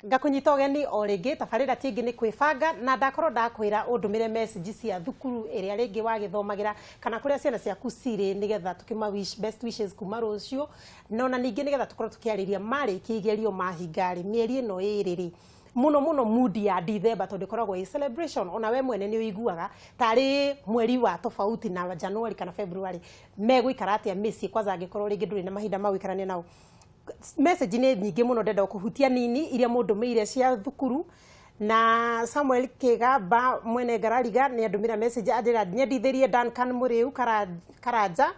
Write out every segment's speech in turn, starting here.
Ngakũnyita ũgeni o rĩngĩ. Tabarĩra ti ĩngĩ, nĩ kwĩbanga, na ndakorwo ndakwĩra ũndũmĩre message cia thukuru ĩrĩa rĩngĩ wagĩthomagĩra kana kũrĩa ciana ciaku cirĩ, nĩgetha tũkĩma wish best wishes kuma rũciũ, no na ningĩ nĩgetha tũkorwo tũkĩarĩria marĩkia igerio mahinga rĩ, mĩeri ĩno ĩrĩ rĩ, mũno mũno mood ya December, tondũ ĩkoragwo ĩ celebration. Ona we mwene nĩ ũiguaga tarĩ mweri wa tofauti na January kana February. Megũikara atĩa mĩciĩ, kwanza angĩkorwo rĩngĩ ndũrĩ na mahinda ma gũikarania nao? Message nĩ nyingĩ mũno, ndenda kũhutia nini iria mũndũmĩire cia thukuru. Na Samuel Kĩgamba mwene Ngarariga nĩ andũmĩra message, anjĩra nyendithĩrie Duncan Mũrĩu Karanja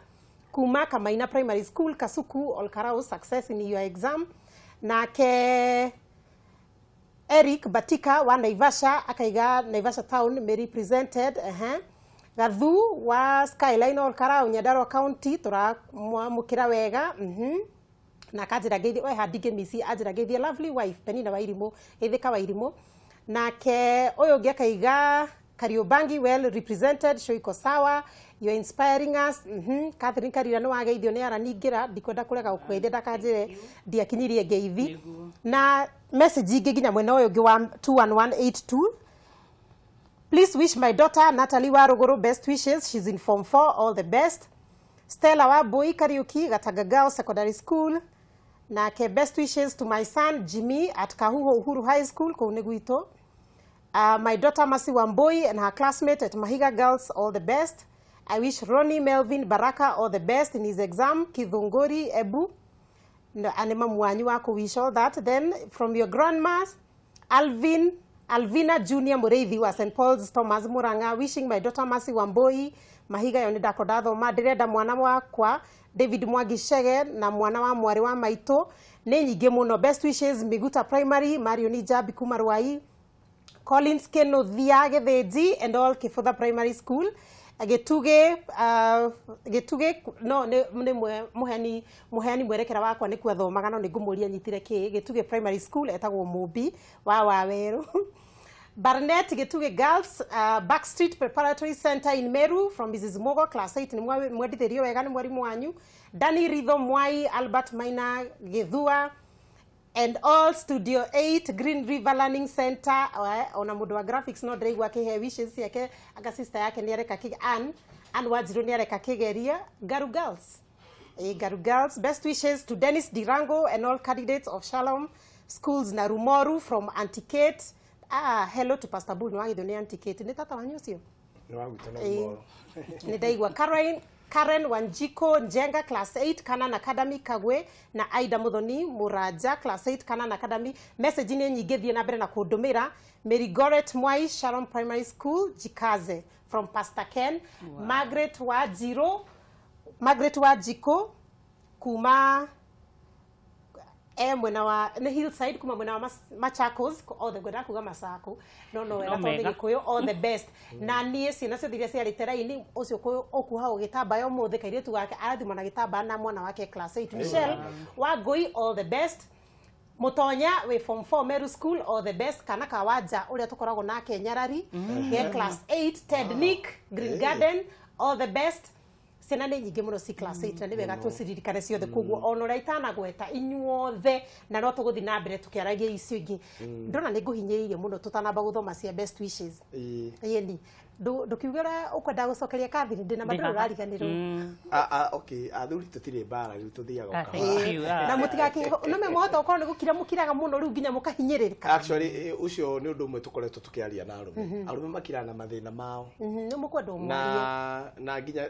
kuma Kamaina Primary School, Kasuku, Olkarau, success in your exam. Nake Eric Batika wa Naivasha akaiga Naivasha town may represented. Gathu wa Skyline, Olkarau, Nyandarua County, turamwamũkĩra wega. Na akanjĩra ngeithie we handingĩ mici, anjĩra ngeithie lovely wife Penina Wairimũ, geithĩka Wairimũ. Nake ũyũ ũngĩ akaiga Kariobangi well represented, show iko sawa, you are inspiring us. Catherine Karira, nĩ wageithio nĩ araningĩra, ndikwenda kũrega gũkũgeithia ndakanjĩre ndiakinyirie ngeithi. Na message ingĩ nginya mwena ũyũ ũngĩ wa 21182: "Please wish my daughter Natalie Waruguru best wishes. She's in form 4. All the best." Stella Wambui Kariuki, Gatanga Girls Secondary School. Nake best wishes to my son Jimmy at Kahuho Uhuru High School, kũu nĩ gwitũ. My daughter Masi Wambui and her classmate at Mahiga Girls, all the best. I wish Ronnie Melvin Baraka all the best in his exam, Kithunguri, Ebu. Nĩ mamu wanyu wa kũ wish all that. Then from your grandmas, Alvin Alvina Junior Mũrĩithi wa St Paul's Thomas Murang'a, wishing my daughter Mercy Wambui Mahiga. Yo nĩ ndako ndathoma. Ndĩrenda mwana wakwa David Mwangi Chege na mwana wa mwarĩ wa maitũ nĩ nyingĩ mũno. Best wishes, Miguta Primary, Marion Njambi kuma Rwai, Collins Kenothia Gĩthĩnji and all Kibutha Primary School, Gĩtugĩ, Gĩtugĩ no nĩ mũheani mwerekera wakwa nĩ kuathomaga, no nĩ ngũmũria nyitire kĩ Gĩtugĩ Primary School, etagwo Mũmbi wa Wawerũ. Barnett Gĩtugĩ Girls, Backstreet Preparatory Center in Meru, from Mrs. Mogo, class 8. Nĩ mwendithĩrio wega nĩ mwarimũ wanyu. Danny Ritho Mwai, Albert Maina Gĩthua and all Studio 8 Green River Learning Center. Ona mũndũ wa graphics no ndĩraigua akĩhe wishes ciake, anga sister yake nĩ areka Ann Wanjiru nĩ areka kĩgeria Garu Girls. Garu Girls, best wishes to Dennis Dirango and all candidates of Shalom Schools na Rumoru from Auntie Kate. Ah, hello to Pastor Bull, nĩ wagithio nĩ Auntie Kate, nĩ tata wanyu ũcio. Nĩ wa gwitũ na Rumoru. Nĩ ndaigua Karen Wanjiko Njenga, class 8, Kanan Academy, Kagwe, na Aida Muthoni Muraja, class 8, Kanan Academy. Message nĩ nyingĩ, thiĩ na mbere na kũndũmĩra. Mary Goret Mwai, Sharon Primary School, Jikaze, from Pastor Ken. Wow. Margaret Wanjiro, Margaret Wanjiko kuma e mwena wa nĩ Hillside, kuma mwena wa Machakos, othe ngwenda kuga Masako, no no wega No tondũ nĩ mega. Gĩkũyũ. All the best. Na niĩ ciana ciothe iria ciarĩte raini ũcio ũkuohagwo gĩtambaya ũmũthĩ, kairĩtu gake arathimwo na gĩtambaya na mwana wake class 8, Michelle Wangũi, all the best. Mutonya wĩ form 4, Meru School, all the best. Kana ka Wanja ũrĩa tũkoragwo nake Nyarari ge class 8, Ted Nick, Green Garden, all the best. Ciana nĩ nyingĩ mũno ci class 8 na nĩ wega tũciririkane ciothe, koguo ona ũrĩa itanagweta inyuothe, na no tũgũthiĩ na mbere tũkĩaragia icio ingĩ. Ndona nĩ ngũhinyĩrĩirie mũno tũtanamba gũthoma cia best wishes. Ĩĩ. Ĩni ndũkiuge ũrĩa ũkwenda gũcokeria Catherine, ndĩna ma ndũrĩ Ndĩ haha. ũrariganĩrwo. Ah, ah, okay, athuri tũtirĩ mbara, rĩu tũthiaga o Ah, kahora. thank you. Ah. Na mũtigakĩ no mwahota gũkorwo nĩ gũkira mũkiraga mũno rĩu nginya mũkahinyĩrĩrĩka. Actually, ũcio nĩ ũndũ ũmwe tũkoretwo tũkĩaria na arũme. Arũme makiraga na mathĩna mao. Nĩ mũkwenda ũmwarie. Na nginya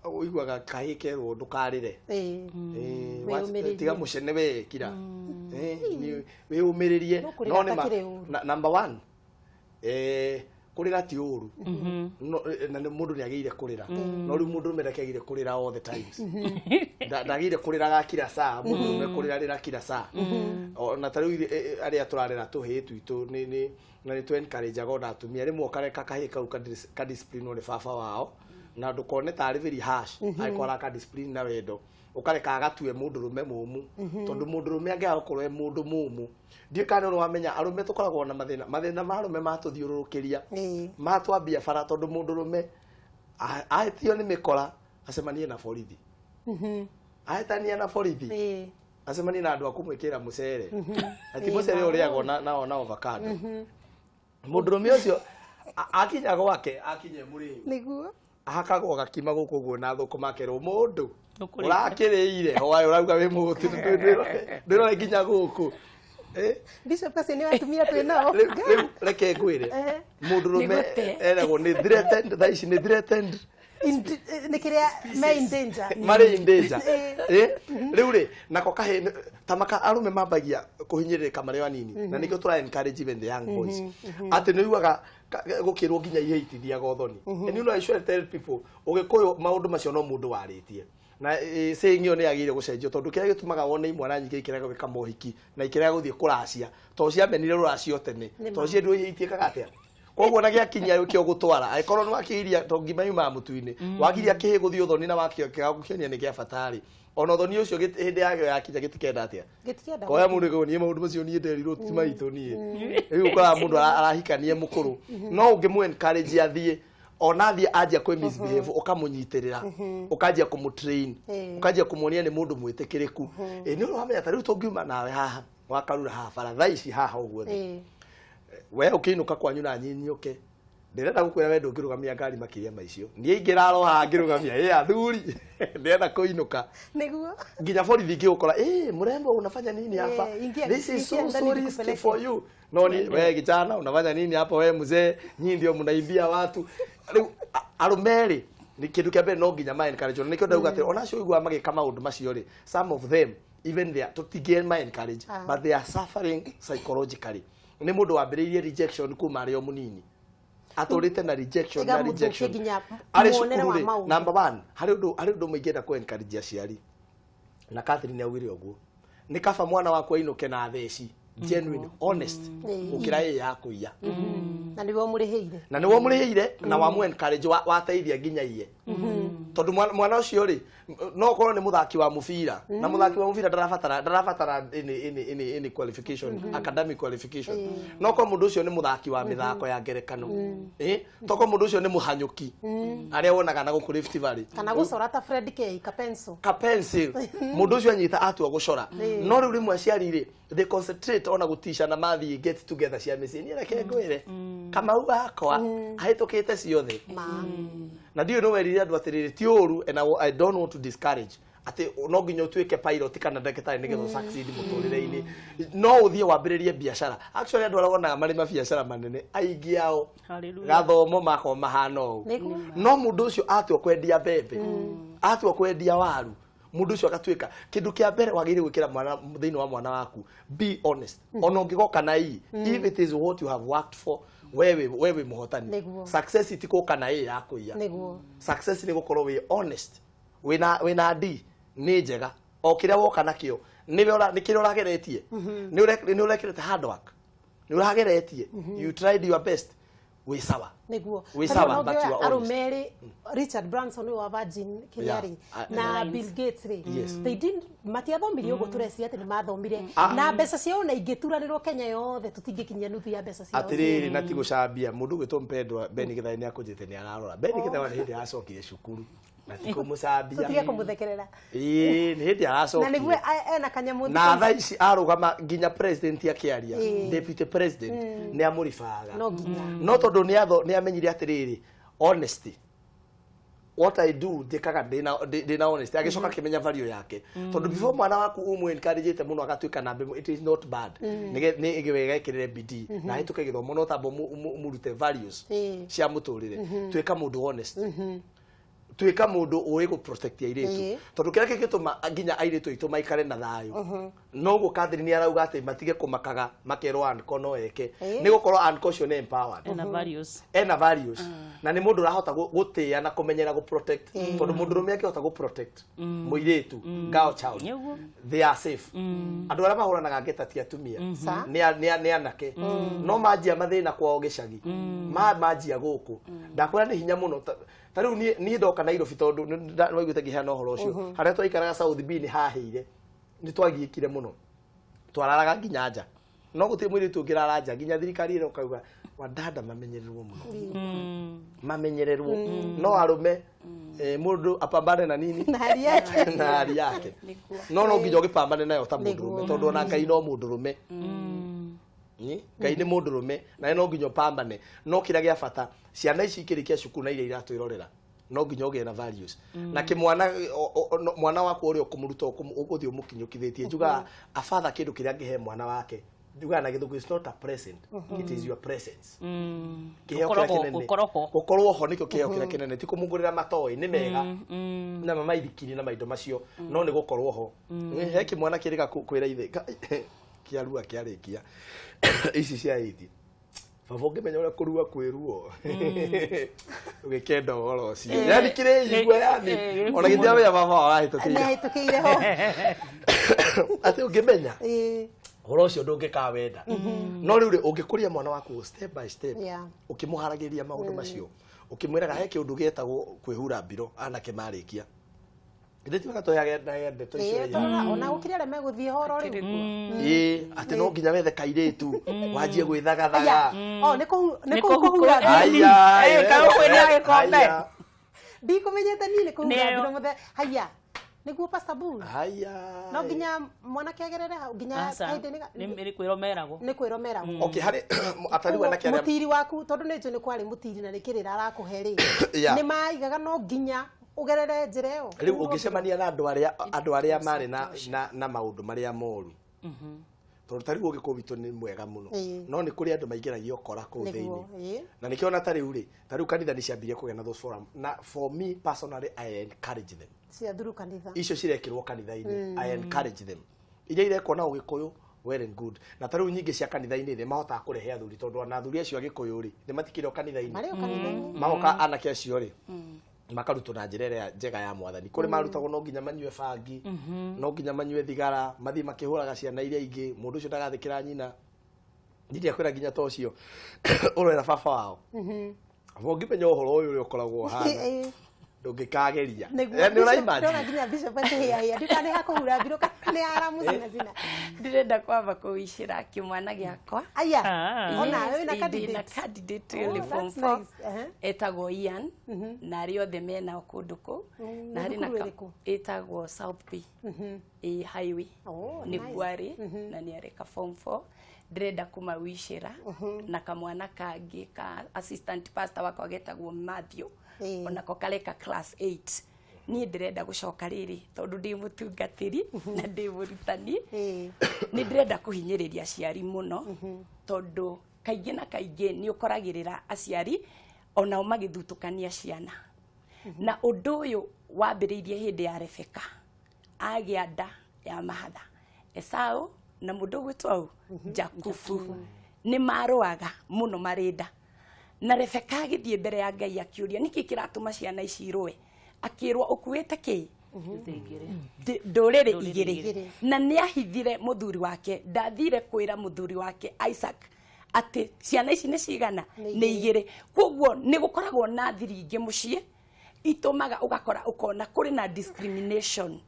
ũiguaga kahĩ kerwo ndũkarĩre. Wĩyũmĩrĩrie. Tiga mũcene we kira. Wĩyũmĩrĩrie. No kũrĩra No nĩ ma atakĩrĩ ũru. Number one, kũrĩra ti ũru. No, na nĩ mũndũ nĩ agĩire kũrĩra, no rĩu mũndũ ũrũme ndakĩagĩire kũrĩra all the times. Ndagĩire kũrĩraga kila saa, mũndũ ũrũme kũrĩra rĩra kila saa. Na ta rĩu arĩa tũrarera tũhĩĩ twitũ nĩ na nĩ tũ encourage ona atumia rĩmwe ũkareka kahĩĩ kau ka discipline nĩ baba wao, na ndũkone tarĩ very harsh angĩkorwo araka discipline na wendo, ũkareka agatue mũndũrũme mũmũ, tondũ mũndũrũme angĩaga gũkorwo e mũndũ mũmũ, ndiũĩ kana nĩ wamenya arũme tũkoragwo na mathĩna, mathĩna ma arũme matũthiũrũrũkĩria, matwambia bara, tondũ mũndũrũme ahĩtio nĩ mĩkora acemanie na borithi, ahĩtania na borithi. Acemanie na andũ a kũmwĩkĩra mũcere, ati mũcere ũrĩagwo na avocado. Mũndũrũme ũcio akinya gwake akinye mũrĩu, ahakagwo gakima gũkũ ũguo na thũkũma, akerwo mũndũ Ũkũrĩte. Ũrakĩrĩire hwaĩ ũrauga wĩ mũhũtu, ndwĩrore nginya gũkũ. Eh? Bishop, acio nĩ atumia twĩ nao. Rĩu reke ngwĩre, mũndũrũme Nĩ gũte. eragwo nĩ threatened thaa ici, nĩ threatened. Nĩ kĩrĩa me in danger. Marĩ in danger. Eh, rĩu rĩ nako kahĩ ta maka arũme mambagia kũhinyĩrĩrĩka marĩ o anini, na nĩkĩo tũra encourage even the young boys atĩ nĩ ugaga gũkĩrwo nginya ihe itithiaga ũthoni. And you know, I should tell people, ũgĩkũyũ maũndũ macio no mũndũ warĩtie na saying ĩyo nĩ yagĩrĩire gũcenjio, tondũ kĩrĩa gĩtũmaga wone imwana nyingĩ ikĩrega gwĩka mohiki na ikĩrega gũthiĩ kũracia tondũ ciamenire rũracio tene, tondũ ciendirwo ihe itiĩkaga atĩa. Koguo na gĩakinya kĩo gũtwara, angĩkorwo nĩ wakĩiria, to ngima yumaga mũtu-inĩ, wagiria kĩhĩ gũthiĩ ũthoni na wakĩo kĩgakũkĩonia nĩ kĩa bata rĩ, ona ũthoni ũcio hĩndĩ yakĩo yakinya gĩtikenda atĩa? Gĩtikenda. Koya mũndũ ĩgũ niĩ maũndũ macio niĩ nderirwo ti maitũ niĩ. Rĩu ũkoraga mũndũ arahikania mũkũrũ, no ũngĩmũ encourage athiĩ, ona athiĩ anjia kwĩ misbehave, ũkamũnyitĩrĩra, ũkanjia kũmũtrain, ũkanjia kũmuonia nĩ mũndũ mwĩtĩkĩrĩku. Ĩ nĩ ũrĩ wamenya ta rĩu tũngiuma nawe haha wakarura haha bara thaa ici haha ũguo thĩ, we ũkĩinũka kwanyu na nyinyũke, ndĩrenda gũkwĩra we ndũngĩrũgamia ngari makĩria ma icio niĩ ingĩraro haha ngĩrũgamia ĩ athuri ndĩrenda kũinũka. Nginya borithi ingĩgũkora, eh, mrembo, unafanya nini hapa? Eh, ingia- This is so ingia ndani so risky nikupeleke. for you. No ni we kijana, unafanya nini hapa? We mzee, nyinyi ndio mnaibia watu. Rĩu arũme rĩ, nĩ kĩndũ kĩa mbere no nginya ma encourage, na nĩkĩo ndauga atĩ ona acio ũiguaga magĩka maũndũ macio rĩ, some of them, even they are tũtingĩ ma encourage, but they are suffering psychologically. Nĩ mũndũ wambĩrĩirie rejection kuma arĩ o mũnini, atũrĩte na rejection na Ĩgamũthũkia rejection nginya arĩ muonere cukuru wa rĩ. maũndũ. Number one, harĩ ũndũ mũingĩenda kũ encourage aciari, na Catherine augire ũguo, nĩ kaba mwana waku ainũke na theci genuine, honest, gũkĩra ĩ ya kũiya. Na nĩwe ũmũrĩhĩire. Na nĩwe ũmũrĩhĩire na wamũ encourage, wateithia nginya iye, tondũ mwana ũcio rĩ, no ũkorwo nĩ mũthaki wa mũbira, na mũthaki wa mũbira ndarabatara any qualification, academic qualification. No korwo mũndũ ũcio nĩ mũthaki wa mĩthako ya ngerekano, eh, tokorwo mũndũ ũcio nĩ mũhanyũki arĩa wonaga na gũkũ Rift Valley, Kana gũcora ta Fred K kapenso. Ka pencil mũndũ ũcio anyita atua gũcora. No rĩu rĩmwe aciari rĩ, they concentrate ona gũticana mathiĩ get together cia mĩciĩ. Niĩ reke ngwĩre, Kamau wakwa ahĩtũkĩte ciothe. Ma. Na ndiũĩ nĩ werire andũ atĩrĩrĩ, ti ũru, and I don't want to discourage atĩ no nginya ũtuĩke pilot kana ndagĩtarĩ nĩgetha ũsucceed mũtũrĩre-inĩ. No ũthiĩ wambĩrĩrie biacara. Actually, andũ arĩa wonaga marĩ mabiacara manene, aingĩ ao Hallelujah. gathomo makorwo mahana ũũ. No mũndũ ũcio atua kwendia mbembe, atua kwendia waru, mũndũ ũcio agatuĩka. Kĩndũ kĩa mbere wagĩrĩire gwĩkĩra mwana thĩinĩ wa mwana waku, be honest. Ona ũngĩgoka na ii, if it is what you have worked for, wewe mũhotani. Success itikũka na ĩ ya kũiya. Success nĩ gũkorwo wĩ honest, wĩna D nĩ njega, o kĩrĩa woka nakĩo nĩwe nĩ kĩrĩa ũrageretie, nĩ ũrekĩrĩte hard work, nĩ ũrageretie, you tried your best, wĩ sawa. Wĩ sawa, but you are honest. Arũme erĩ, Richard Branson ũyũ wa Virgin kĩrĩa rĩ, na Airlines. Bill Gates rĩ, they didn't, matiathomire ũguo tũreciria atĩ nĩ mathomire. Ah. Na mbeca ciao na ingĩturanĩrwo Kenya yothe, tũtingĩkinyia nuthu ya mbeca ciao. Atirĩrĩ, na ti gũcambia mũndũ ũgwĩtwo mpendwa Beni Gĩthai nĩ akũnjĩte nĩ ararora. Beni Gĩthai nĩ hĩndĩ aracokire cukuru, na ti kũmũcambia. Tũtige kũmũthekerera. Ĩĩ, nĩ hĩndĩ Na aracokire. nĩguo ena kanyamũ. Na thaa ici arũgama nginya president akĩaria, deputy president nĩ amũribaga. No nginya. No tondũ nĩ amenyire atĩrĩrĩ, honesty, what I do njĩkaga ndĩna honesty, agĩcoka akĩmenya value yake. Tondũ before mwana waku ũmũ encourage mũno agatuĩka namba ĩmwe, it is not bad, nĩ wega ekĩrĩre bidii na ahĩtũke gĩthomo, no tamba ũmũrute values cia mũtũrĩre. Tuĩka mũndũ honest, tuĩka mũndũ ũĩ gũ protect airĩtu, tondũ kĩrĩa kĩngĩtũma nginya airĩtu aitũ maikare na thayũ, noguo Catherine nĩ arauga atĩ matige kũmakaga makerwo anko no eke, nĩ gũkorwo anko ũcio nĩ empowered. Ena values. Ena values, na nĩ mũndũ ũrahota gũtĩĩa na kũmenyera gũ protect, tondũ mũndũrũme akĩhota gũ protect mũirĩtu, girl child, they are safe. Andũ arĩa mahũranaga ngeta ti atumia, nĩ anake. No manjia mathĩna kwao gĩcagi, ma manjia gũkũ, ndakwĩra nĩ hinya mũno. Ta rĩu niĩ ndoka Nairobi, tondũ nĩwaiguĩte ngĩheana ũhoro ũcio, harĩa twaikaraga South B nĩ hahĩire, nĩ twagiĩkire mũno, twararaga nginya nja, no gũtirĩ mũirĩtu ũngĩrara nja, nginya thirikari ĩrĩa ũkauga Wadada mamenyererwo mũno, mamenyererwo, no arũme mũndũ apambane na nini? Na hali yake. Na hali yake. Nĩguo. No nginya ũgĩpambane nayo ta mũndũrũme, Nĩguo. tondũ ona Ngai no mũndũrũme. Ngai nĩ mũndũrũme na no nginya ũpambane, no kĩrĩa gĩa bata, ciana ici ikĩrĩkia cukuru na iria iratwĩrorera, no nginya ũgĩe na values na kĩmwana mwana waku ũrĩa ũkũmũruta, ũgũthiĩ ũmũkinyũkithĩtie. Njugaga a father, kĩndũ kĩrĩa angĩhe mwana wake, njugaga na Gĩthũngũ, it's not a present, it is your presence. Kĩheo kĩrĩa kĩnene Gũkorwo ho. Gũkorwo ho nĩkĩo kĩheo kĩrĩa kĩnene. Ti kũmũgũrĩra matoĩ nĩ mega na mamaithikiri na maindo macio, no nĩ gũkorwo ho. He kĩmwana kĩrĩga kwĩra ithe kĩarua kĩarĩkia ici cia eithi, "Baba, ũngĩmenya ũrĩa kũrua kwĩ ruo, ũgĩkenda ũhoro ũcio." Yani kĩrĩigua, yani ona gĩtiramenya baba warahĩtũkĩire. Nĩahĩtũkĩire ho. Atĩ ũngĩmenya ũhoro ũcio ndũngĩkawenda. No rĩu rĩ, ũngĩkũria mwana waku step by step, ũkĩmũharagĩria maũndũ macio, ũkĩmwĩraga he kĩũndũ gĩetagwo kwĩhura mbiro anake marĩkia. Githĩ ti wega tũheage ndeto icio? Ĩĩ, tondũ ona gũkĩrĩ arĩa megũthiĩ horo rĩu. Ĩĩ, atĩ no nginya wethe kairĩtu wanjie gwĩthagathaga. O nĩ kũhu nĩ Nĩ kũhu kũhu- kũhura. Aya, Eh, karũkũ nĩ gĩkombe. aya. Ndikũmenyete niĩ nĩ kũhura Nĩyo. mbiro mũthe haya nĩguo, Pastor Bull. Haya. No nginya mwanake agerere hau nginya Aca, kahinda-inĩ nĩ kwĩrwo meragwo. Nĩ kwĩrwo meragwo. Okay, harĩ atari anake arĩa Mũtiri waku, tondũ nĩ njũĩ nĩ kwarĩ mũtiri na nĩ kĩrĩra arakũhe rĩ, nĩ maigaga no nginya ũgerere njĩra ĩyo. Rĩu ũngĩcemania na andũ arĩa marĩ na maũndũ marĩa moru, tondũ ta rĩu ũgĩkũyũ witũ nĩ mwega mũno, no nĩ kũrĩ andũ maingĩragio kora kũu Nĩguo, thĩinĩ. Na nĩkĩo ona ta rĩu rĩ, ta rĩu kanitha nĩ ciambirie kũgĩa na those forum, na for me personally, I encourage them. Cia thuru kanitha. Icio cirekĩrwo kanitha-inĩ, I encourage them. Iria irekwo na Ũgĩkũyũ, well and good. Na ta rĩu nyingĩ cia kanitha-inĩ nĩ mahotaga kũrehe athuri, tondũ ona athuri acio Agĩkũyũ rĩ, nĩ matikĩrĩ o kanitha-inĩ. Marĩ o kanitha-inĩ. Magoka anake acio rĩ, makarutwo na njĩra ĩrĩa njega ya Mwathani. Kũrĩ marutagwo no nginya manyue bangi, no nginya manyue thigara, mathiĩ makĩhũraga ciana iria ingĩ, mũndũ ũcio ndagathĩkĩra nyina. Ndirĩa kwĩra nginya ta ũcio ũrera baba wao, abo ũngĩmenya ũhoro ũyũ ũrĩa ũkoragwo ũhana, ndũngĩkageria. Nĩguo. Nĩ ũra Ndĩrona nginya bishop akĩhĩahĩa, ndika nĩ hakũhura mbiro kana nĩ aramũcinacina. Ndĩrenda kwamba kũwicĩra kĩmwana gĩakwa. Aya. Ah. Ona wewe na Yes, ndĩ na candidate. candidate Oh, ũrĩ form that's 4. nice. Ehe. Etagwo Ian, na arĩa othe menao kũndũ kũu. Na Nĩ harĩ na thukuru ĩrĩkũ? Ĩtagwo South B ĩ highway. Oh, nice. Nĩkuo arĩ na nĩ areka form 4. Ndĩrenda kũmawicĩra na kamwana kangĩ ka assistant pastor wakwa getagwo Matthew, onako kareka class 8. Niĩ ndĩrenda gũcoka rĩrĩ, tondũ ndĩ mũtungatĩri na ndĩ mũrutani, nĩ ndĩrenda kũhinyĩrĩria aciari mũno, tondũ kaingĩ na kaingĩ nĩ ũkoragĩrĩra aciari onao magĩthutũkania ciana. Na ũndũ ũyũ wambĩrĩirie hĩndĩ ya Rebeka agĩa nda ya mahatha. Esau na mũndũ ũgwĩtwo ũ Jakubu nĩ marũaga mũno marĩ nda, na Rebeka agĩthiĩ mbere ya Ngai akĩũria nĩkĩ kĩratũma ciana ici irũe. Akĩrwo, "Ũkuĩte kĩ?" Ndũrĩrĩ igĩrĩ. Igĩrĩ. Na nĩ ahithire mũthuri wake, ndathire kwĩra mũthuri wake Isaac atĩ ciana ici nĩ cigana, nĩ igĩrĩ. Koguo nĩ gũkoragwo na thiri ingĩ mũciĩ itũmaga ũgakora ũkona kũrĩ na discrimination,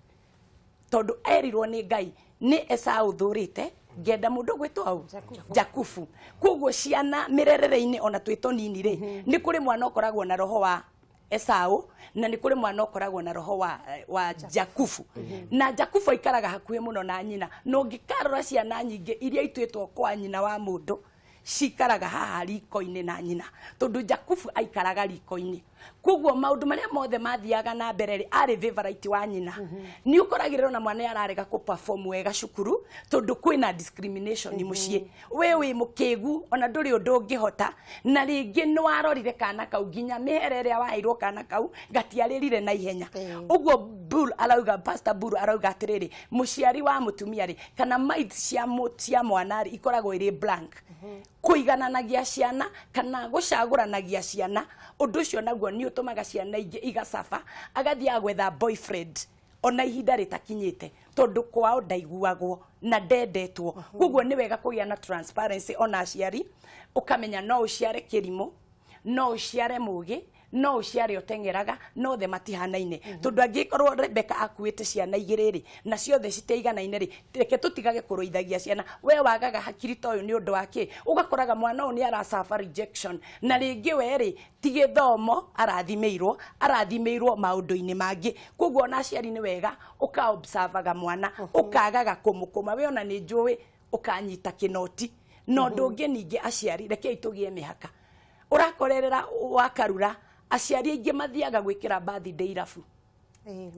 tondũ erirwo nĩ Ngai nĩ Esau thũrĩte, ngenda mũndũ gwĩtwo au Jakubu. Koguo ciana mĩrerere-inĩ ona twĩ tũnini rĩ, nĩ kũrĩ mwana ũkoragwo na roho wa Esau na nĩ kũrĩ mwana ũkoragwo na roho wa Jakubu. Na Jakubu aikaraga hakuhĩ mũno na nyina, na ũngĩkarora ciana nyingĩ iria ituĩtwo kwa nyina wa mũndũ cikaraga haha riko-inĩ na nyina, tondũ Jakubu aikaraga riko-inĩ. Koguo maũndũ marĩa mothe mathiaga na mbere rĩ, arĩ favorite wa nyina. Nĩ ũkoragĩrĩra ona mwana ararega kũ perform wega cukuru tondũ kwĩna discrimination mũciĩ. We wĩ mũkĩgu, ona ndũrĩ ũndũ ũngĩhota. Na rĩngĩ nĩ warorire kana kau nginya mĩhere ĩrĩa waheirwo, kana kau gatiarĩrire na ihenya. Ũguo Bull arauga, Pastor Bull arauga atĩrĩrĩ, mũciari wa mũtumia rĩ, kana mind cia mwana rĩ, ikoragwo ĩrĩ blank. Kũigananagia ciana kana gũcagũranagia ciana, ũndũ ũcio naguo nĩ ũtũmaga ciana ingĩ igacaba, agathiaga gwetha boyfriend ona ihinda rĩtakinyĩte, tondũ kwao ndaiguagwo na ndendetwo. Koguo nĩ wega kũgĩa na transparency, ona aciari ũkamenya no ũciare kĩrimũ, no ũciare mũgĩ, No ũciare ũteng'eraga, no othe matihanaine, tondũ angĩkorwo Rebecca akuĩte ciana igĩrĩ rĩ, na ciothe citiiganaine rĩ, reke tũtigage kũrũithagia ciana. We wagaga hakiri ta ũyũ nĩ ũndũ wa kĩ? Ũgakoraga mwana ũyũ nĩ aracaba rejection, na rĩngĩ we rĩ, ti gĩthomo arathimĩirwo, arathimĩirwo maũndũ-inĩ mangĩ. Koguo ona aciari nĩ wega ũka observaga mwana, ũkagaga kũmũkũma. We ona nĩ njũĩ ũkanyita kĩnoti. Na ũndũ ũngĩ ningĩ, aciari, rekei tũgĩe mĩhaka. Ũrakorerera wakarura, aciari aingĩ mathiaga gwĩkĩra birthday irabu.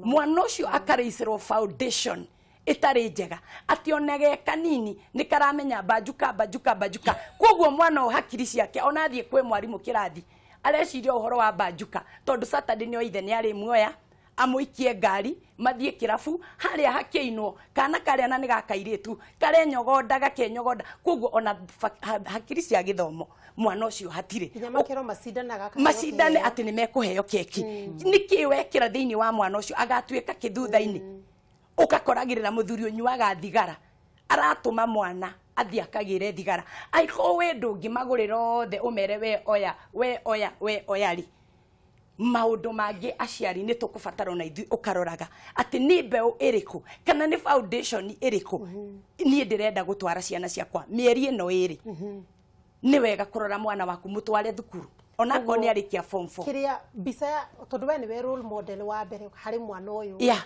Mwana ũcio akarĩicĩrwo foundation ĩtarĩ njega, atĩ ona ge kanini nĩ karamenya banjuka, banjuka, banjuka. Koguo mwana ũyũ hakiri ciake, ona athiĩ kwĩ mwarimũ kĩrathi, areciria ũhoro wa banjuka, tondũ Saturday nĩ ithe nĩ arĩmuoya amũikie ngari mathiĩ kĩrabu harĩa hakĩinwo. Kana karĩa na nĩ ga kairĩtu karenyogonda, gakenyogonda. Koguo ona hakiri cia gĩthomo mwana ũcio hatirĩ. Nginya makĩro macindanaga akaheo Macindane kĩheo. Atĩ nĩ mekũheo keki. Nĩkĩ wekĩra thĩinĩ wa mwana ũcio? Agatuĩka kĩ thutha-inĩ? Ũgakoragĩrĩra mũthuri ũnyuaga thigara, aratũma mwana athiĩ akagĩre thigara. Angĩkorwo we ndũngĩmagũrĩra othe, ũmere we oya, we oya, we oya rĩ, maũndũ mangĩ aciari nĩ tũkũbatara ona ithuĩ ũkaroraga atĩ nĩ mbeũ ĩrĩkũ kana nĩ foundation ĩrĩkũ niĩ ndĩrenda gũtwara ciana ciakwa mĩeri ĩno ĩrĩ. Nĩ wega kũrora mwana waku, mũtware thukuru onakorwo nĩ arĩkia form 4. Kĩrĩa mbica ya, tondũ we nĩwe role model wa mbere harĩ mwana ũyũ,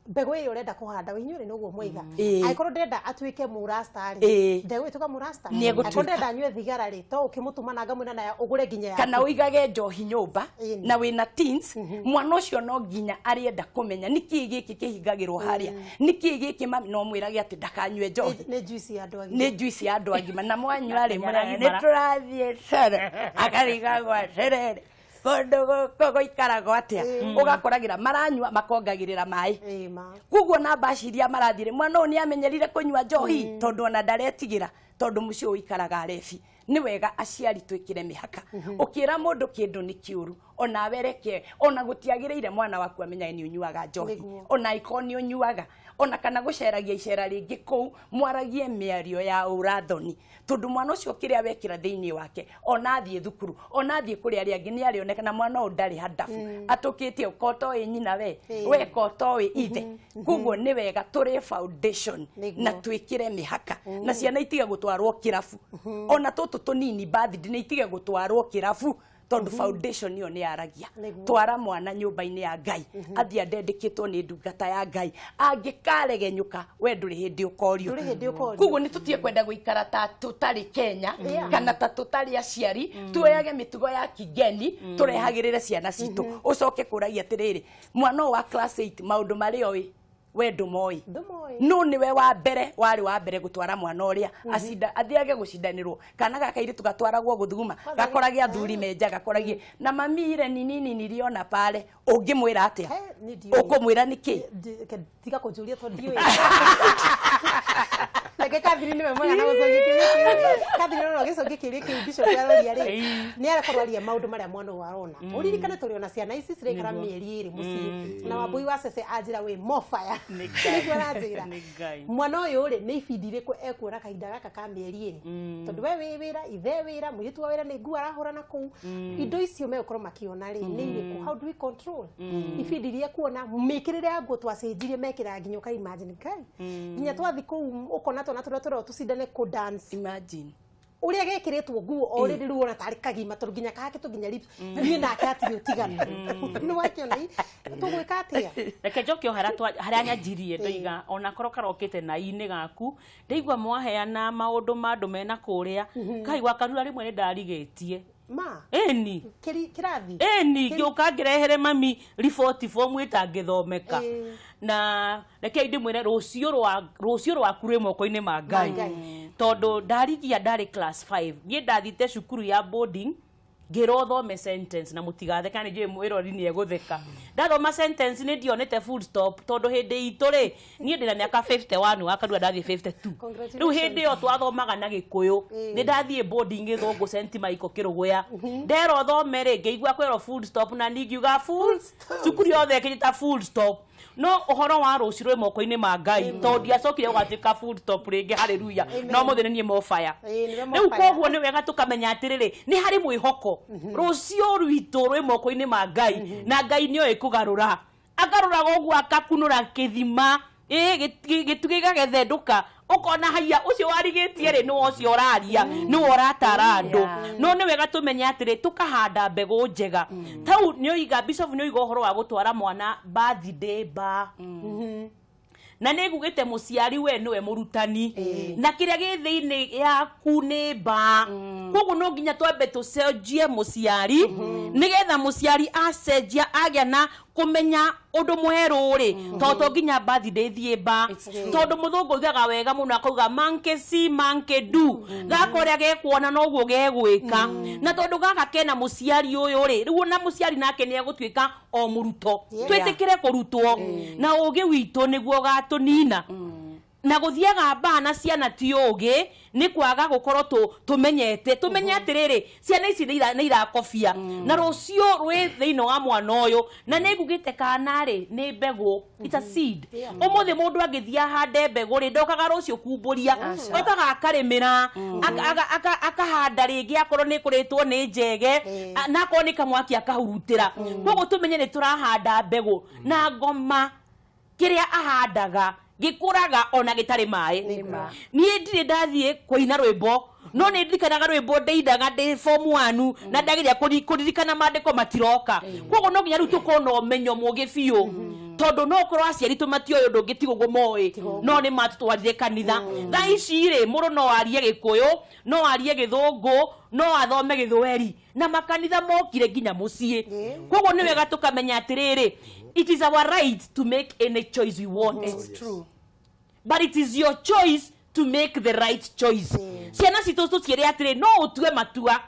mbegũ ĩyo ũrenda kũhanda inyuĩ rĩ, nĩguo mwaiga, angĩkorwo ndĩrenda atuĩke mũrasta rĩ, ndegũgĩtuĩka mũrasta. Nĩ egũtuĩka. Angĩkorwo ndĩrenda anyue thigara rĩ, to ũkĩmũtũma na ngamwĩra nayo ũgũre nginya yaku. Kana ũigage njohi nyũmba na wĩna teens, mwana ũcio no nginya arĩenda kũmenya nĩkĩĩ gĩkĩ kĩhingagĩrwo harĩa, nĩkĩĩ gĩkĩ mami. No mwĩrage atĩ ndakanyue njohi. Nĩ juice ya andũ agima. Nĩ juice ya andũ agima, na mwanyua rĩ, Nginya mũrage nĩ aragimara. tũrathiĩ toro, akarigagwo atĩrĩrĩ, kũndũ gũkũ gũikaragwo atĩa? Ũgakoragĩra maranyua makongagĩrĩra maĩ. Ĩĩ ma. Koguo na mbaci iria marathire, mwana ũyũ nĩ amenyerire kũnyua njohi, tondũ ona ndaretigĩra, tondũ mũciĩ ũyũ ũikaraga arebi. Nĩ wega aciari twĩkĩre mĩhaka. Ũkĩra mũndũ kĩndũ nĩ kĩũru, onawe reke ona gũtiagĩrĩire mwana waku amenyage nĩ ũnyuaga njohi. Ona angĩkorwo nĩ ũnyuaga, ona kana gũceragia icera rĩngĩ kũu, mwaragie mĩario ya ũrathoni, tondũ mwana ũcio kĩrĩa wekĩra thĩinĩ wake, ona athiĩ thukuru, ona athiĩ kũrĩ arĩa angĩ, nĩ arĩoneka. Na mwana ũyũ ndarĩ handabu atũkĩtie ko toĩ nyina, we we ko toĩ ithe. Koguo nĩ wega tũrĩe foundation na twĩkĩre mĩhaka, na ciana itige gũtwarwo kĩrabu, ona tũtũ tũnini birthday nĩ itige gũtwarwo kĩrabu, tondũ foundation ĩyo nĩ yaragia. Twara mwana nyũmba-inĩ ya Ngai, athiĩ andendekĩtwo nĩ ndungata ya Ngai. Angĩkaregenyũka, we ndũrĩ hĩndĩ ũkorio. Ndũrĩ hĩndĩ ũkorio. Koguo nĩ tũtige kwenda gũikara ta tũtarĩ Kenya kana ta tũtarĩ aciari, tuoyage mĩtugo ya kigeni tũrehagĩrĩre ciana citũ. Ũcoke kũragia atĩrĩrĩ, mwana ũyũ wa class 8, maũndũ marĩa oĩ we ndũmoĩ. Ndũmoĩ. No nĩwe wa mbere, warĩ wa mbere gũtwara mwana ũrĩa acinda athiage gũcindanĩrwo. Kana gaka kairĩtu gatwaragwo gũthuguma, gakorage athuri menja, gakoragie na mamire nini niliona pale. Ũngĩmwĩra atĩa? He, niĩ ndiũĩ. Ũkũmwĩra nĩkĩ? Tiga kũnjũria tondũ ndiũĩ. Reke Catherine nĩwe mwega na gũcokia kĩũria kĩu. Catherine, no gĩcokie kĩũria kĩu Bishop aroria rĩ, nĩ arakorwo aria maũndũ marĩa mwana ũyũ arona. Ũririkane tũrĩ ona ciana ici ciraikara mĩeri 2 mũciĩ, na Wambui wa Cece anjĩra wĩ mofaya. Nĩ Ngai. Nĩguo aranjĩra. Nĩ Ngai. Mwana ũyũ rĩ, nĩ ibindi irĩkũ ekuona kahinda gaka ka mĩeri 2? Tondũ we wĩ wĩra, ithe wĩra, mũirĩtu wa wĩra nĩ nguo arahũra na kũu. Indo icio megũkorwo makĩona rĩ, nĩ irĩkũ? How do we control ibindi iria ekuona? Mĩkĩrĩre ya nguo twacenjirie, mekĩraga nginya ũka imagine Ngai. Nginya twathi kũu ũkona twana tũrĩa tũrerwo tũcindane kũ dance, Imagine. Ũrĩa gekĩrĩtwo nguo o rĩrĩ, rĩu ona tarĩ kagima, tondũ nginya kahakĩtwo nginya lips, niĩ nake hatirĩ ũtiganu. Nĩ wakĩona tũgwĩka atĩa? Reke njoke o harĩa harĩa nyanjirie. Ndoiga onakorwo karokĩte na inĩ gaku, ndaigua mwaheana maũndũ ma andũ mena kũrĩa kaigua karura rĩmwe nĩ ndarigĩtie. Ma. Ĩni. Kĩrathi. Ĩni, ngĩũka ngĩrehere mami riboti bomu ĩtangĩthomeka. Na rekei ndĩmwĩre, rũciũ rwaku rwĩ moko-inĩ ma Ngai. Ngai. Tondũ ndarigia ndarĩ class 5, niĩ ndathite cukuru ya boarding, ngĩrwo thome sentence, na mũtigatheka, nĩ njũĩ mwĩrori nĩ egũtheka. Ndathoma sentence nĩ ndionete full stop, tondũ hĩndĩ itũ rĩ, niĩ ndĩna mĩaka 51, wakarua ndathiĩ 52. Rĩu hĩndĩ ĩyo twathomaga na Gĩkũyũ. Nĩ ndathiĩ boarding Gĩthũngũ, St Michael Kĩrũgũya, nderwo thome rĩ, ngĩigua kwĩrwo full stop, na ningiuga full, cukuru yothe ĩkĩnyita full stop. No ũhoro wa rũciũ rwĩ moko-inĩ ma Ngai, tondũ ndiacokire gũgatuĩka full stop rĩngĩ, haleluya. No mũthĩ nĩ niĩ mofaya. Ĩĩ, nĩwe Rĩu mofaya. Koguo nĩ wega tũkamenya atĩrĩrĩ, nĩ harĩ mwĩhoko, rũciũ rwitũ rwĩ moko-inĩ ma Ngai, na Ngai nĩoĩ kũgarũra, akarũraga ũguo akakunũra kĩthima, ĩ gĩtugĩ gĩgagĩthendũka, ũkona haiya ũcio warigĩtie rĩ, nĩwe ũcio ũraria, nĩwe ũratara andũ. No nĩ wega tũmenye atĩrĩ, tũkahanda mbegũ njega. Tau nĩoiga bishop, nĩoiga ũhoro wa gũtwara mwana birthday bar, na nĩ ngugĩte mũciari we nĩwe mũrutani, na kĩrĩa gĩ thĩinĩ yaku nĩ mbaa. Koguo no nginya twambe tũcenjie mũciari, nĩgetha mũciari acenjia agĩa na kũmenya ũndũ mwerũ rĩ, tondũ to nginya birthday thiĩ mbaa, tondũ mũthũngũ oigaga wega mũno, akauga monkey see, monkey do. Gaka ũrĩa gekuona noguo gegwĩka, na tondũ gaka kena mũciari ũyũ rĩ, rĩu ona mũciari nake nĩ egũtuĩka o mũruto. Twĩtĩkĩre kũrutwo, na ũgĩ witũ nĩguo ũgatũnina. Na gũthiaga mbaa na ciana ti ũgĩ, nĩ kwaga gũkorwo tũmenyete, tũmenye atĩrĩrĩ, ciana ici nĩ irakobia, na rũciũ rwĩ thĩinĩ wa mwana ũyũ. Na nĩ ngugĩte kana rĩ, nĩ mbegũ, it's a seed. Ũmũthĩ mũndũ angĩthiĩ ahande mbegũ rĩ, ndokaga rũciũ kumbũria, okaga akarĩmĩra, akahanda rĩngĩ, akorwo nĩ kũrĩtwo nĩ njege, na akorwo nĩ kamwaki akahurutĩra. Koguo tũmenye nĩ tũrahanda mbegũ, na ngoma kĩrĩa ahandaga gĩkũraga ona gĩtarĩ maĩ. Niĩ ndirĩ ndathiĩ kũina rwĩmbo, no nĩ ndirikanaga rwĩmbo ndĩinaga ndĩ form 1, na ndageria kũririkana mandĩko matiroka. Koguo no nginya rĩu tũkorwo na ũmenyo mũgĩ biũ, tondũ no ũkorwo aciari tũ matioĩ ũndũ ũngĩ tiga ũguo moĩ, no nĩ matũtwarire kanitha. Thaa ici rĩ, mũndũ no arie Gĩkũyũ, no arie Gĩthũngũ, no athome Gĩthweri, na makanitha mokire nginya mũciĩ. Koguo nĩ wega tũkamenya atĩrĩrĩ, it is our right to make any choice we want. It's true. But it is your choice to make the right choice. Ciana citũ tũciĩre atĩrĩ, no ũtue matua,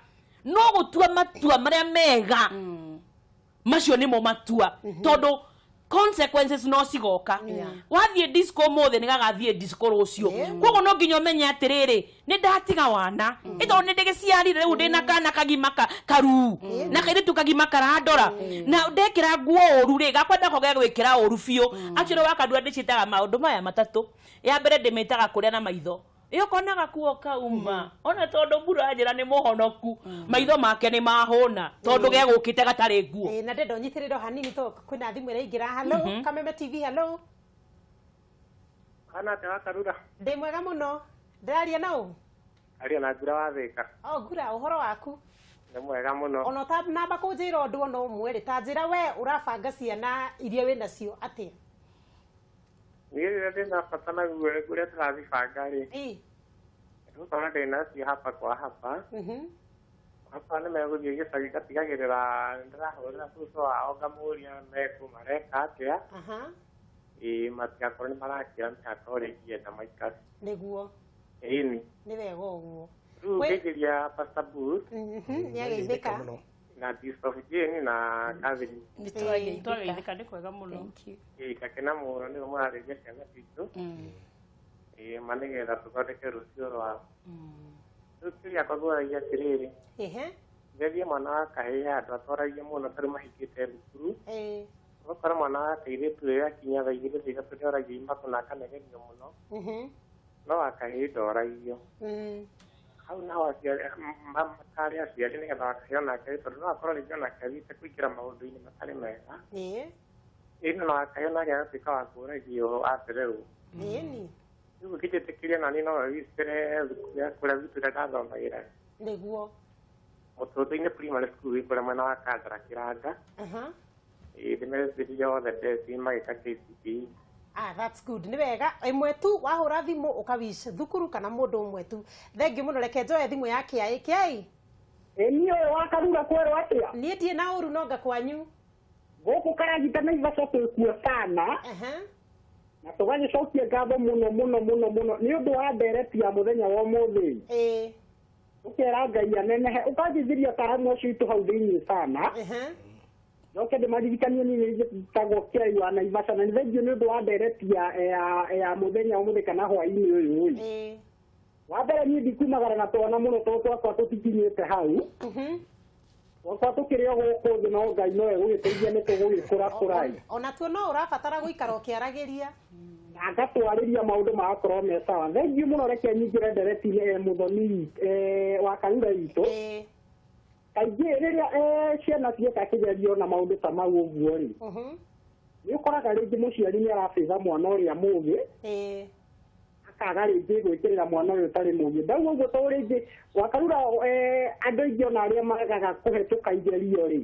no gũtua matua marĩa mega, macio nĩmo matua, tondũ consequences no cigoka. Wathiĩ disco ũmũthĩ, nĩ gagathiĩ disco rũciũ. Koguo no nginya ũmenye atĩrĩrĩ, nĩ ndatiga wana ĩ, tondũ nĩ ndĩgĩciarire, rĩu ndĩna kana kagima karuu na kairĩtu kagima karandora, na ndekĩra nguo ũru rĩ, gakwa ndako gegwĩkĩra ũru biũ. Actually, wakandua ndĩciĩtaga maũndũ maya matatũ. Ya mbere ndĩmĩtaga kũrĩa na maitho. Ĩ ũkona gakuo kauma, ona tondũ mbura njĩra nĩ mũhonoku, maitho make nĩ mahũna, tondũ gegũkĩte gatarĩ nguo. Ĩĩ, na ndenda ũnyitĩrĩre o hanini to kwĩna thimũ ĩraingĩra. Hello, Kameme TV, hello. Kana atĩa wakarura? Ndĩ mwega mũno. Ndĩraria na ũ? Aria na Ngura wa Thĩka. O Ngura, ũhoro waku? Nĩ mwega mũno. Ona ũtanamba kũnjĩra ũndũ ona ũmwe rĩ, ta njĩra, we ũrabanga ciana iria wĩ nacio atĩa? Niĩ rĩrĩa ndĩna bata naguo ũrĩa tũracibanga rĩ, gũkorwo ndĩ nacio hapa kwa hapa. Hapa nĩ megũthiĩ gĩcagi, ngatigagĩrĩra nĩndĩrahũrĩra cũcũ wao, ngamũria mekũ mareka atĩa. Ĩĩ, matigakorwo nĩ marakĩra mĩhaka ũrĩa ingĩenda maikare. Ĩni. Nĩ wega ũguo. Rĩu ngĩgeria Pastor Booth Nĩ ageithĩka. Mũno. Na Bishop Jane na Catherine. Nĩ twageithĩka. Twageithĩka, nĩ kwega mũno. Thank you. Ĩĩ, ngakena mũno nĩguo mũrarĩria ciana citũ. Ĩĩ, ma nĩgetha tũthondeke rũciũ rwao. Rĩu kĩrĩa ngũragia atĩrĩrĩ, ngerie mwana wa kahĩĩ handũ atwaragia mũno tarĩu mahingĩte thukuru, ũgakora mwana wa kairĩtu rĩrĩa akinya thaa 2 thaa 3 nĩoragio imako na akanegenio mũno, no wa kahĩĩ ndoragio. Hau naho aciari matarĩ aciari nĩgetha wakahĩĩ onake, tondũ no akorwo rĩngĩ onake athiĩte kũingĩra maũndũ-inĩ matarĩ mega. Ĩno no wakahĩĩ onake agatuĩka wa kũragio acererwo. Rĩu ũngĩnjĩtĩkĩria nani no wĩcere thukuru ya kũrĩa gwitũ ĩrĩa ndathomagĩra. Mũtũtũ-inĩ Primary School ĩ kũrĩa mwena wa Kandara Kĩranga. Ĩĩ, ndĩmecirie othe ndeci magĩka KCPE. Ah, that's good. Nĩ wega. Ĩmwe tu wahũra thimũ ũkawish thukuru kana mũndũ ũmwe tu. Thengiũ mũno, reke njoe thimũ ya Kĩaĩ. Kĩaĩ. Ĩ niĩ ũyũ wa Karura, kwerwo atĩa? Niĩ ndirĩ na ũru, nonga kwanyu? Gũkũ Karagita Naivasha twĩkuo sana. Na tũgagĩcokia ngatho mũno mũno mũno mũno nĩ ũndũ wa ndereti ya mũthenya wa ũmũthĩ. Ũkera Ngai anenehe, ũkanjithĩria ataaramu acio itũ hau thĩinĩ sana. Njoke ndĩmaririkanie niĩ nĩ njĩtagwo Kĩai wa Naivasha, na nĩ thengiũ nĩ ũndũ wa ndereti ya mũthenya ũmũthĩ kana hwaĩ-inĩ ũyũ ĩ. Wa mbere, niĩ ndikumagara na twana mũno tondũ twakwa tũtikinyĩte hau. Gwakwa tũkĩrĩ o gũkũ thĩ no Ngai no egũgĩteithia nĩ tũgũgĩkũra kũrai. Ona tuo no ũrabatara gũikara ũkĩaragĩria. Na ngatwarĩria maũndũ magakorwo me sawa. Thengiũ mũno, reke nyingĩre ndereti-inĩ mũthoni wa Karura witũ. Kaingĩ rĩrĩa ciana cieka kĩgerio na maũndũ ta mau ũguo rĩ, nĩ ũkoraga rĩngĩ mũciari nĩ arabĩtha mwana ũrĩa mũgĩ, akaga rĩngĩ gwĩkĩrĩra mwana ũyũ ũtarĩ mũgĩ. Ndauga ũguo tondũ rĩngĩ Wakarura andũ aingĩ ona arĩa maregaga kũhetũka igerio rĩ,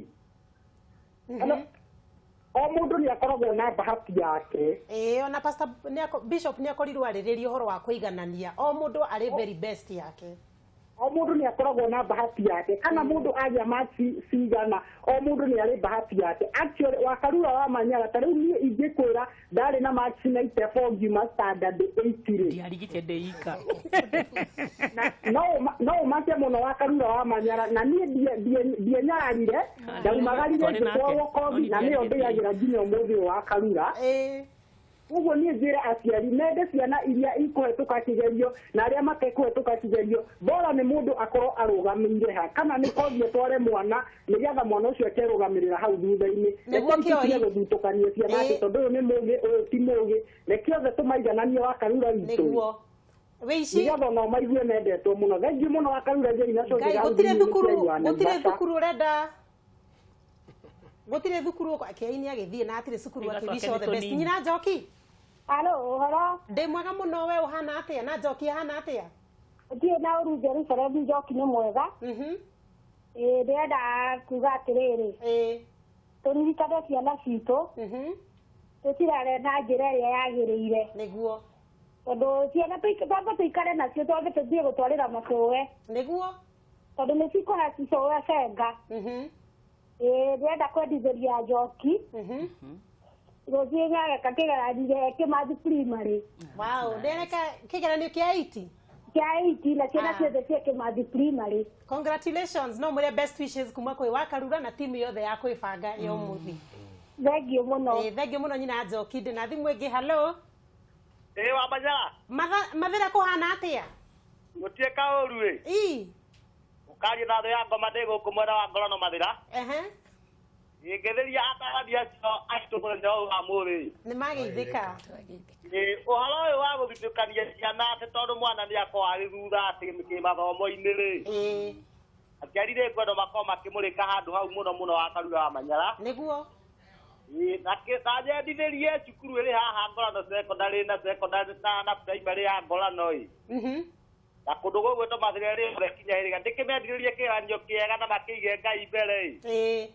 o mũndũ nĩ akoragwo na bahati yake. Ona pastor bishop nĩ akorirwo arĩrĩria ũhoro wa kũiganania o mũndũ arĩ very best yake. O mũndũ nĩ akoragwo na bahati yake, kana mũndũ agĩa marks cigana, o mũndũ nĩ arĩ bahati yake. Actually Wakarura wa Manyara, ta rĩu niĩ ingĩkwĩra ndarĩ na marks 94 ngiuma standard 8 rĩ, Ndiarigite ndĩika. No ũmake mũno Wakarura wa Manyara, na niĩ ndienyararire, ndaumagarire ngĩtwarwo kothi, na nĩyo ndĩagĩra nginya ũmũthĩ ũyũ Wakarura. Ũguo niĩ njĩre aciari mende ciana iria ikũhetũka kĩgerio na arĩa matekũhetũka kĩgerio, bora nĩ mũndũ akorwo arũgamĩire ha, kana nĩ kothi atware mwana nĩgetha mwana ũcio akerũgamĩrĩra hau thutha-inĩ. Nĩguo kĩoi. Gũthutũkania ciana atĩ tondũ ũyũ nĩ mũgĩ, ũyũ ti mũgĩ, reke othe tũmaigananie Wakarura witũ. Nĩguo. Wĩici. Nĩgetha onao maigue mendetwo mũno. Thengiũ mũno Wakarura Njeri na Ngai, gũtirĩ thukuru, gũtirĩ thukuru ũrenda, gũtirĩ thukuru kĩai nĩ agĩthiĩ na hatirĩ cukuru akĩwish all the best. Nyina Njoki. Alo, ũhoro? Ndĩ mwega mũno, we ũhana atĩa? Na Njoki ahana atĩa? Ndiĩ na ũru Jerusalem, Njoki nĩ mwega. Ndĩrenda kuga atĩrĩrĩ, tũririkane ciana citũ, tũcirere na njĩra ĩrĩa yagĩrĩire. Nĩguo. Tondũ ciana twambe tũikare nacio, twambe tũthiĩ gũtwarĩra macũwe. Nĩguo. Tondũ nĩ cikũhe cũwe cenga. Ndĩrenda kwendithĩria Njoki. Rũciũ nĩareka kĩgeranio Kĩmathi Primary. Wow, nĩareka kĩgeranio kĩa 80? Kĩa 80, na ciana ciothe cia Kĩmathi Primary. Congratulations, no mwĩre best wishes kuma kwĩ Wakarura na timu yothe ya kwĩbanga ya ũmũthĩ. Thengiũ mũno. Thengiũ mũno nyina Njoki. Ndĩ na thimũ ĩngĩ. Hello. Wa Manyara. Mathĩra kũhana atĩa? Gũtirĩ kaũru ĩ. Ũkaria na thũ ya ngoma ndĩ gũkũ mwena wa Ngorano Mathĩra. Ingĩthĩria atarani acio aitũ mũthenya ũyũ wa mũthĩ. Nĩ mageithĩka. Ũhoro ũyũ wa gũthutũkania ciana atĩ tondũ mwana nĩ akorwo arĩ thutha atĩ kĩmathomo-inĩ rĩ. Aciari rĩ ngwenda makorwo makĩmũrĩka handũ hau mũno mũno Wakarura wa Manyara. Nĩguo. Na nyendithĩrie cukuru ĩrĩ haha Ngorano secondary na secondary na primary ya Ngorano ĩ. Na kũndũ gũgwĩtwo Mathĩra rĩ othe kinya hĩrĩga ndĩkĩmendithĩrie kĩgeranio kĩega na makĩige Ngai mbere ĩ.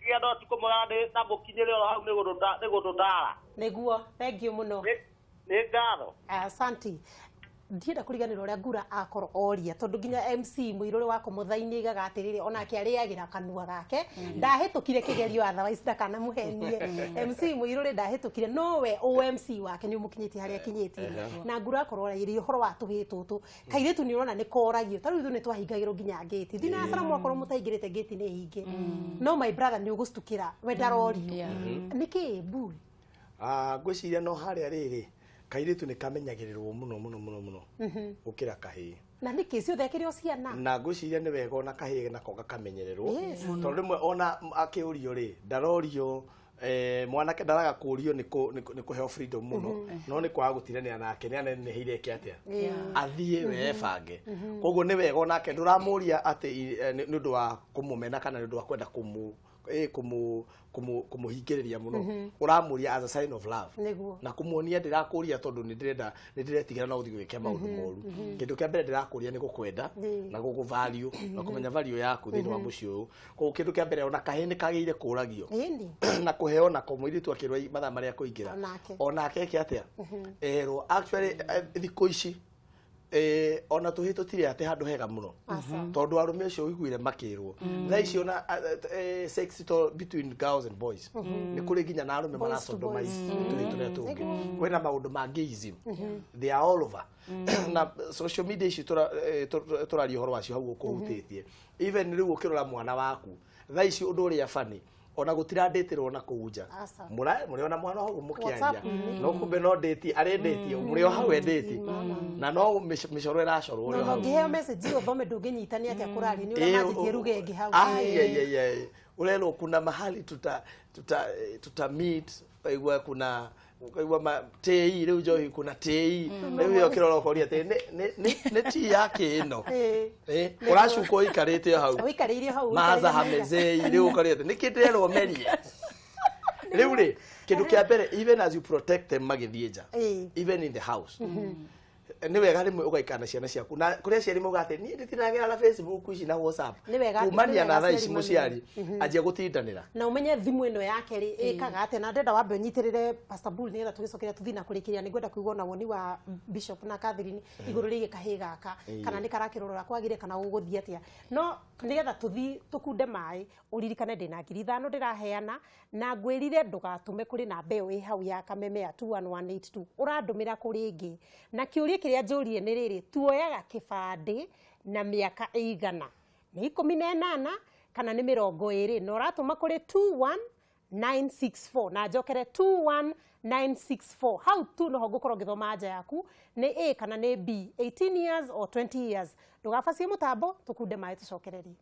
Kĩa no tukũ mwega na mũkinyĩre oro hau nĩ gũtũtara. Nĩguo, thengiũ mũno. Nĩ ngatho. Asanti. Ndienda kũriganĩrwo ũrĩa Ngura akorwo oria, tondũ nginya MC mũirũrĩ wa kũmũthaini aigaga atĩrĩrĩ, onake arĩagĩra kanua gake, ndahĩtũkire kĩgerio otherwise ndakanamũhenie. MC mũirũrĩ ndahĩtũkire, nowe OMC wake nĩ ũmũkinyĩtie harĩa akinyĩtie. Na Ngura akorwo arĩria ũhoro wa tũhĩĩ tũtũ, kairĩtu nĩ ũrona nĩ koragio, ta rĩu ithuĩ nĩ twahingagĩrwo nginya ngĩti. Thina Salamu akorwo mũtaingĩrĩte ngĩti nĩ hinge. No my brother nĩ ũgũctukĩra, we ndarorio. Nĩkĩ mbui? Ngwĩciria no harĩa rĩrĩ, kairĩtu nĩ kamenyagĩrĩrwo mũno mũno mũno mũno gũkĩra kahĩĩ. Na nĩkĩ ciothe akĩrĩ o ciana? Na ngwĩciria nĩ wega ona kahĩĩ nako gakamenyererwo. Tondũ rĩmwe ona akĩũrio rĩ, ndarorio mwanake ndaraga kũrio nĩ kũheo freedom mũno, no nĩ kwaga gũtiranĩra nake, nĩ aneneheire eke atĩa, athiĩ webange. Koguo nĩ wega onake ndũramũria atĩ nĩ ũndũ wa kũmũmena kana nĩ ũndũ wa kwenda kũmũhingĩrĩria mũno, ũramũria as a sign of love na kũmuonia ndĩrakũria tondũ nĩ ndĩrenda, nĩ ndĩretigĩra no ũthiĩ wĩke maũndũ moru. Kĩndũ kĩa mbere ndĩrakũria nĩ gũkwenda na gũkũ value na kũmenya value yaku thĩinĩ wa mũciĩ ũyũ. Koguo kĩndũ kĩa mbere ona kahĩĩ nĩ kagĩrĩire kũragio na kũheo nako mũirĩtu akĩrwo mathaa marĩa kũingĩra onake eke atĩa erwo. Actually thikũ ici ona tũhĩĩ tũtirĩ atĩ handũ hega mũno, tondũ arũme acio ũiguire makĩrwo thaa ici ona sex to between girls and boys nĩ kũrĩ nginya na arũme marasodomize tũhĩĩ tũrĩa tũngĩ. Kwĩna maũndũ ma gayism, they are all over na social media ici tũraria ũhoro wacio hau ũkũhutĩtie. Even rĩu ũkĩrora mwana waku thaa ici, ũndũ ũrĩa bani Ona gũtirandĩtĩrwo na kũu nja. Aca. Mũrĩ ona mwana hau mũkĩaria. WhatsApp-inĩ. No kumbe no ndĩti arĩ ndĩti mũrĩ o hau endĩti na no mĩcoro ĩracorwo ũrĩ o No hau. ũngĩheo message ĩyo thome, ndũngĩnyita nĩ atĩa kũraria, nĩ ũrĩa manjĩtie ruga ĩngĩ hau. Ai, ai, ai, ai. Urerwo kuna mahali tuta meet, ukaigua kuna, ukaigua ma tei riu njohi, kuna tei riu ĩyo kĩrora ũkoria atĩ nĩ tea yake ĩno. Ũracukwo ũikarĩte o hau. Ũikarĩire hau. Maza ũikarĩire. Hamezei rĩu ũkoria atĩ nĩkĩ ndĩrerwo merie rĩu rĩ. Kĩndũ kĩa mbere, even as you protect them magĩthiĩ nja, even in the house, nĩ wega rĩmwe ũgaikara na ciana ciaku, na kũrĩ aciari mauga atĩ niĩ nditinagĩra na Facebook ici na WhatsApp. Nĩ wega- Kumania nĩ na wega thaa ici aciari. mũciari anjia gũtindanĩra. Na umenye thimũ ĩno yake rĩ ĩkaga atĩa. Na ndenda wambe ũnyitĩrĩre, Pastor Bull, nĩgetha tũgĩcokeria tũthiĩ na kũrĩkĩria. Nĩ ngwenda kũigua na woni wa Bishop na Catherine igũrũ rĩgiĩ kahĩĩ gaka, kana nĩ karakĩrora kwagire kana gũgũthiĩ atĩa. No nĩgetha tũthiĩ tũkunde maĩ, ũririkane ndĩna 5,000 ndĩraheana, na ngwĩrire ndũgatũme kũrĩ namba ĩyo ĩ hau ya kameme ya 21182, ũrandũmĩra kũrĩ ĩngĩ. Na kĩũria kĩrĩa njũrire nĩ rĩrĩ: tuoyaga kĩbandĩ na mĩaka ĩigana? Nĩ 18 kana nĩ 20? Na ũratũma kũrĩ 21964, na njokere 21964. Hau tu noho ngũkorwo ngĩthoma anja yaku, nĩ A kana nĩ B, 18 years or 20 years. Ndũgabacie mũtambo, tũkunde maĩ tũcokererie.